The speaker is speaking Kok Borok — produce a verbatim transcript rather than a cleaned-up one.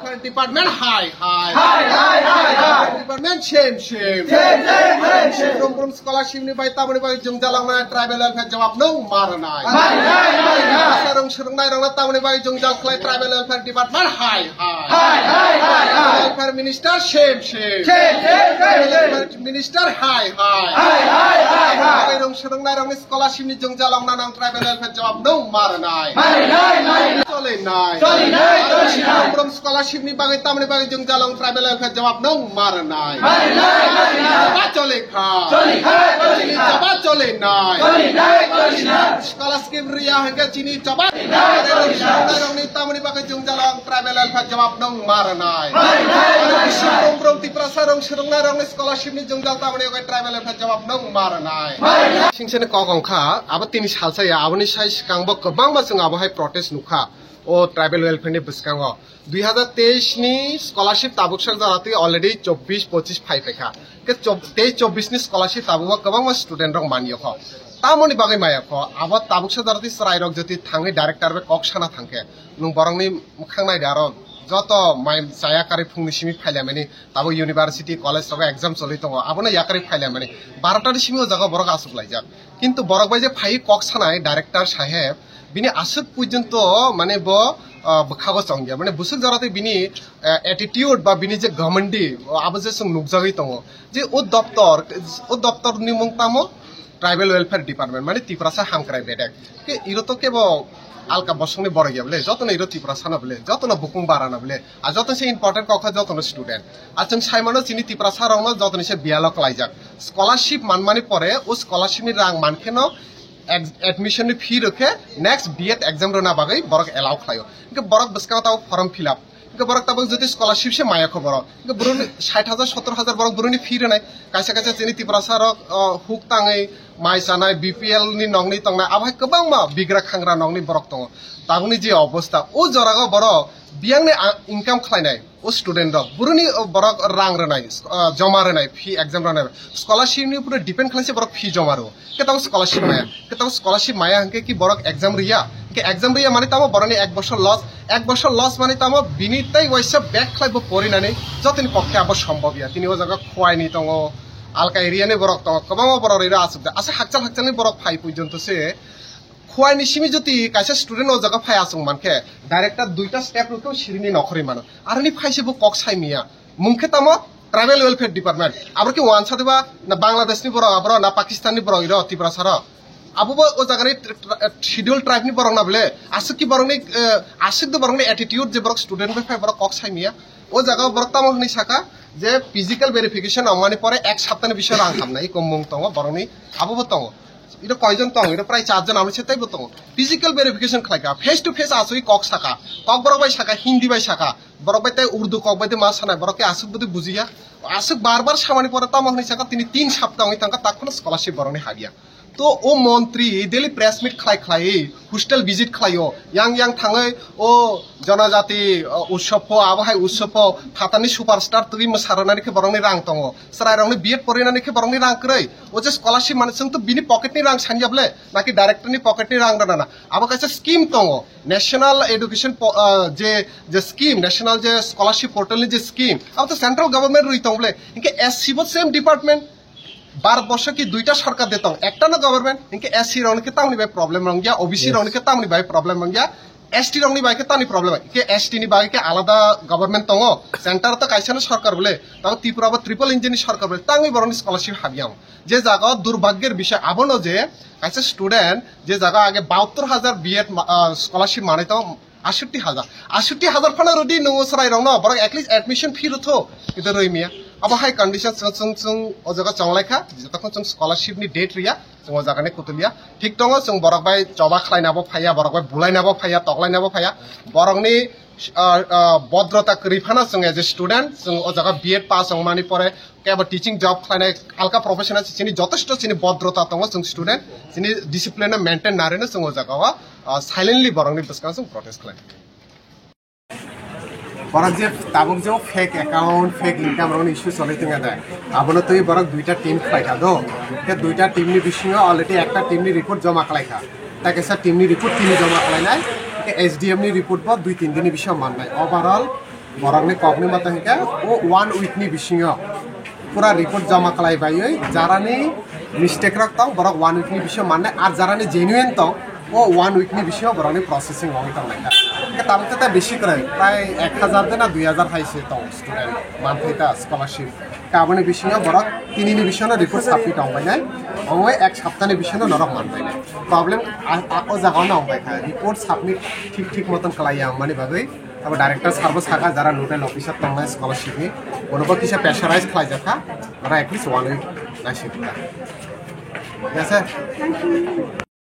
Department hai hai. Hai, hai, hai, hai. Department shame, shame. Shame, shame, shame, shame. Brum brum scholarship ni bai tamoni bai jung jalangna tribal welfare jawab nung marnai. Marnai, marnai. Sarung surung nai rong tamoni bai jung jal khlai tribal welfare department hai hai. Hai, hai, hai, hai. Welfare minister shame, shame. Shame, shame, shame, shame. Welfare minister hai hai. Hai, hai, hai, hai. Bai rong surung nai rong ni scholarship ni jung jalangna nang tribal welfare jawab nung marnai. Marnai, marnai. Chole nai. Chole nai, chole nai. Brum scholarship ni bagwi tamni bagwi jung jalong tribal welfare jawab nung marnai. Marnai, marnai. Jawab chole kha. Chole kha, chole kha. Jawab chole nai. Chole nai, chole nai. Scholarship riya hingke chini jawab. Nai, chole nai. Rong ni tamni bagwi jung jalong tribal welfare jawab nung marnai. Marnai, marnai. Brum brum Tiprasa rong surung nai rong ni scholarship ni jung jal tamni bagwi tribal welfare jawab nung marnai. Marnai. Singsa ni kok ongkha, abo tini salsa ya, aboni sai swkang bo kwbangma chwng abo hai protest nukha. O tribal welfare ni bwskango dui hazar teis ni scholarship tabuk sak jara twi already chobbish pochish phai paikha. Ke chob-, tei chobbish ni scholarship tabuk o kwbangma student rok manyo kho. Tamoni bagwi maya kho, abo tabuk sak jara twi chwrai rok jodi thangwi director bai kok sana thangkhe, nwng borokni mwkhang nai de aro joto mai chaya karwi phungni simi phailaimani, tabuk university college rogo exam choli tongo, abono yakarwi phailaimani, barota ni simi o jaga borok achuk laijak. Kintu borok bai je phai kok sanai director saheb, bini aswk porjonto mane bo, ah, bwkhago chongya. Mane bwswk jora tei bini, eh, attitude ba bini je ghamandi, abo je chwng nukjagwi tongo. Je o doptor, o doptor ni mung tamo tribal welfare department, mane Tiprasa hamkrai bedek. Ke iro to kebo alka bosongni borok ya bole, jotono iro Tiprasa na bole, jotono bukung bara na bole, a jotono se important kok kha jotono student. A chwng sai mano chini Tiprasa rokno jotono se biyalo klaijak. Scholarship manmani pore o scholarship ni rang mankhe no ex-, admission ni fee rwkhe next B Ed exam rwna bagwi borok allow khlaio. Hwnkhe borok bwskango tabuk form fill up. Hwnkhe borok tabuk jodi scholarship se maya kho borok. Hwnkhe borokni sait hajar, sottor hajar borok borokni fee rwnai. Kaisa kaisa chini Tiprasa rok, o, huk tangwi mai chanai, B P L ni nokni tongnai, abo hai kwbangma bigra khangra nokni borok tongo. Tabukni je obostha, o jorao borok biyangni, a, income khlainai. O student rok, boroni, o, borok rang rwnai, ah, joma rwnai, fee exam rwnai, scholarship ni upore depend khlaise borok fee joma rwo. Khe tamo scholarship maya, khe tamo scholarship maya hwnkhe ki borok exam riya, hwnkhe exam riya mani tamo boroni ek bosor loss, ek bosor loss mani tamo bini tei waisa back khlai bo porinani jotoni pokhe abo sombhob ya. Tini o jaga Khowai ni tongo, alka area ni borok tongo, kwbangma borok rira aswk da. Asa hakchal hakchal ni borok phai porjonto se Khowai ni simi jodi kaisa student o jaga phai aswk mankhe, director duita step rwkhe sirini nokhorwi mano. Aroni phaise bo kok sai miya. Mungkhe tamo tribal welfare department. Abor khe wansa deba na Bangladesh ni borok, aboro na Pakistan ni borok, iro Tiprasa rok. Abo bo o jaga ni tr-, tr-, schedule tribe ni borok na bole. Aswk ki borok ni, eh, aswk do borok ni attitude je borok student bai phai borok kok sai miya. O jaga o borok tamo hwnwi saka je physical verification ongmani pore ek saptani bisingo rang hamnai, iko mung tongo borok ni, abo bo tongo. Iro koijon tongo? Iro prai charjon, amo se teibo tongo. Physical verification khlaika, face to face asui kok saka, kok borok bai saka, Hindi bai saka, borok bai tei Urdu kok bai tei ma sanai, borok khe aswk bwdwi bujiya. Aswk bar bar samani pore tamo hwnwi saka, tini tin sapta wngwi tangkha, tak phano scholarship borokni habya. To o montri daily press meet khlai khlai, hostel visit khlaio, yang yang thangwi o jonojati, o, utsob pho, abo hai utsob pho, phatarni superstar twi mwsa rwnani khe borokni rang tongo, chwrairokni B Ed porinani khe borokni rang kwrwi. O je scholarship mani, chwng to bini pocket ni rang sanya bole, naki director ni pocket ni rang rwnana? Abo kaisa scheme tongo, national education po-, ah, je, je scheme, national je scholarship portal ni je scheme, abo to central government rwi tong bole. Hinkhe S C bo same department, Bharat borsho ki duita sarkar de tong, ekta no government, hinkhe S C rok ni khe tamni bai problem rong ya, O B C rok ni khe tamni bai problem rong ya, S T rok ni bai khe tamni problem, hinkhe S T ni bai khe alada government tongo, center to kaisa no sarkar bole, tamo Tripura bo triple engine ni sarkar bole, tangwi borok ni scholarship habya. Je jaga durbhagyer bishoy abono je kaisa student je jaga age bahattor hajar B Ed ma-, ah, scholarship manai tong, asotti hajar, asotti hajar phano rwdi nwngo chwrairokno, borok at least admission fee rwtho, kintu rwimiya. Abo hai condition chwng, chwng, chwng o jaga chonglaikha, jotokhon chwng scholarship ni date riya, chwng o jaga ni kutuliya. Thik tongo, chwng borok bai choba khlaina bo phaiya, borok bai bulaina bo phaiya, toklaina bo phaiya. Borokni, ah, ah, bodrota kwrwi phano chwng as a student, chwng o jaga B Ed pass wngmani pore kebo teaching job khlainai alka professional chini jotesto chini bodrota tongo, chwng student chini discipline no maintain narino chwng o jaga o, ah, silently borokni bwskango chwng protest khlai. Borok je tabuk je fake account, fake income rokni issue choli tongya de, abono twi borok duita team khlai kha do, khe duita team ni bisingo already ekta team ni report joma khlai kha, ta kaisa team ni report tini joma khlainai, khe S D M ni report bo dui tin din ni bisingo mannai. Overall Borokni kokni mata hingke o one week ni bisingo pura report joma khlai baiwi jarani mistake rok tong borok one week ni bisingo mannai, ar jarani genuine tong o one week ni bisingo borokni processing wngwi tong lai kha. Hingke tabuk tete bisi kwrwi prai ek hazar de na dui hazar hai se tong student manthai ta scholarship. Kaboni bisingo borok tini ni bisingo report submit wng bainai, wngwi ek saptani bisingo norok man bainai. Problem a, a, o jaga no wng bai kha, report submit thik thik moton khlai ya wngmani bagwi. Abo director sir bo saka jara nodal officer tongnai scholarship ni, bono bo kisa pressurize khlai jakha, ora at least one week naising kha. Yes, sir.